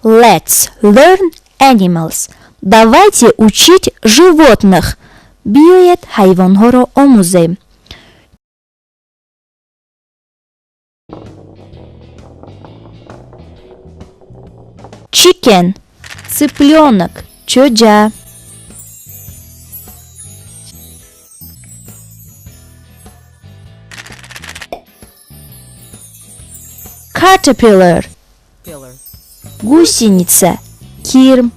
Let's learn animals. Давайте учить животных. Биёед ҳайвонҳоро омӯзем. Chicken – цыпленок, чӯҷа. Caterpillar – гусеница, кирм.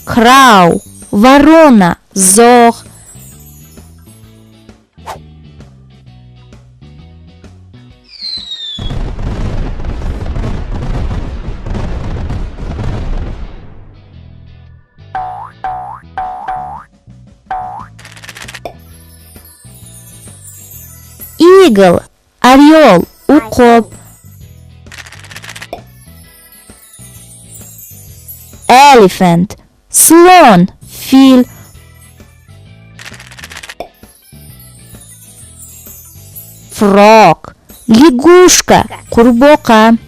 Crow – ворона, зоғ. Eagle – орел, уқоб. Elephant – слон, фил. Frog – лягушка, қурбоқа.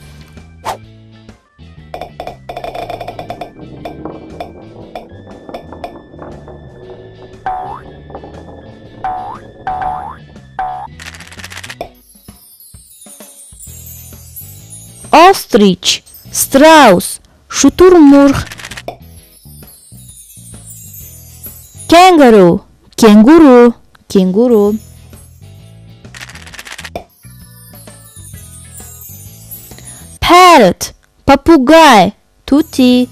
Ostrich – страус, шутурмурғ. Kangaroo – кенгуру, кенгуру. Parrot – попугай, тути.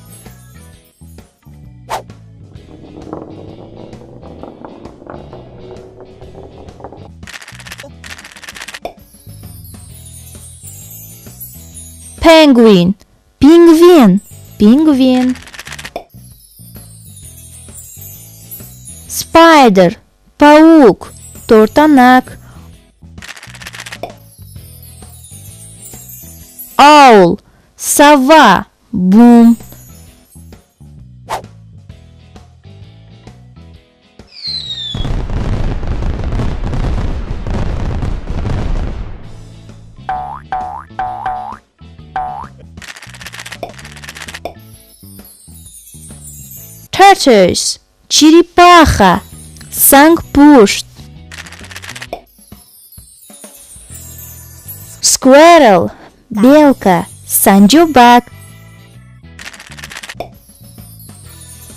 Penguin – пингвин, пингвин. Spider – паук, тортанак. Owl – сова, бум. Tortoise – черепаха, сангпушт. Squirrel – белка, санҷобак.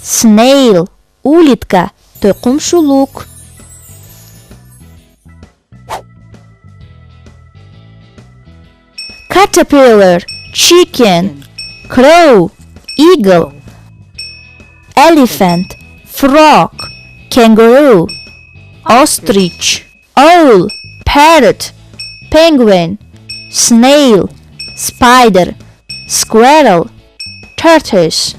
Snail – улитка, тоқумшулук. Caterpillar – chicken, crow, eagle, elephant, frog, kangaroo, ostrich, owl, parrot, penguin, snail, spider, squirrel, tortoise.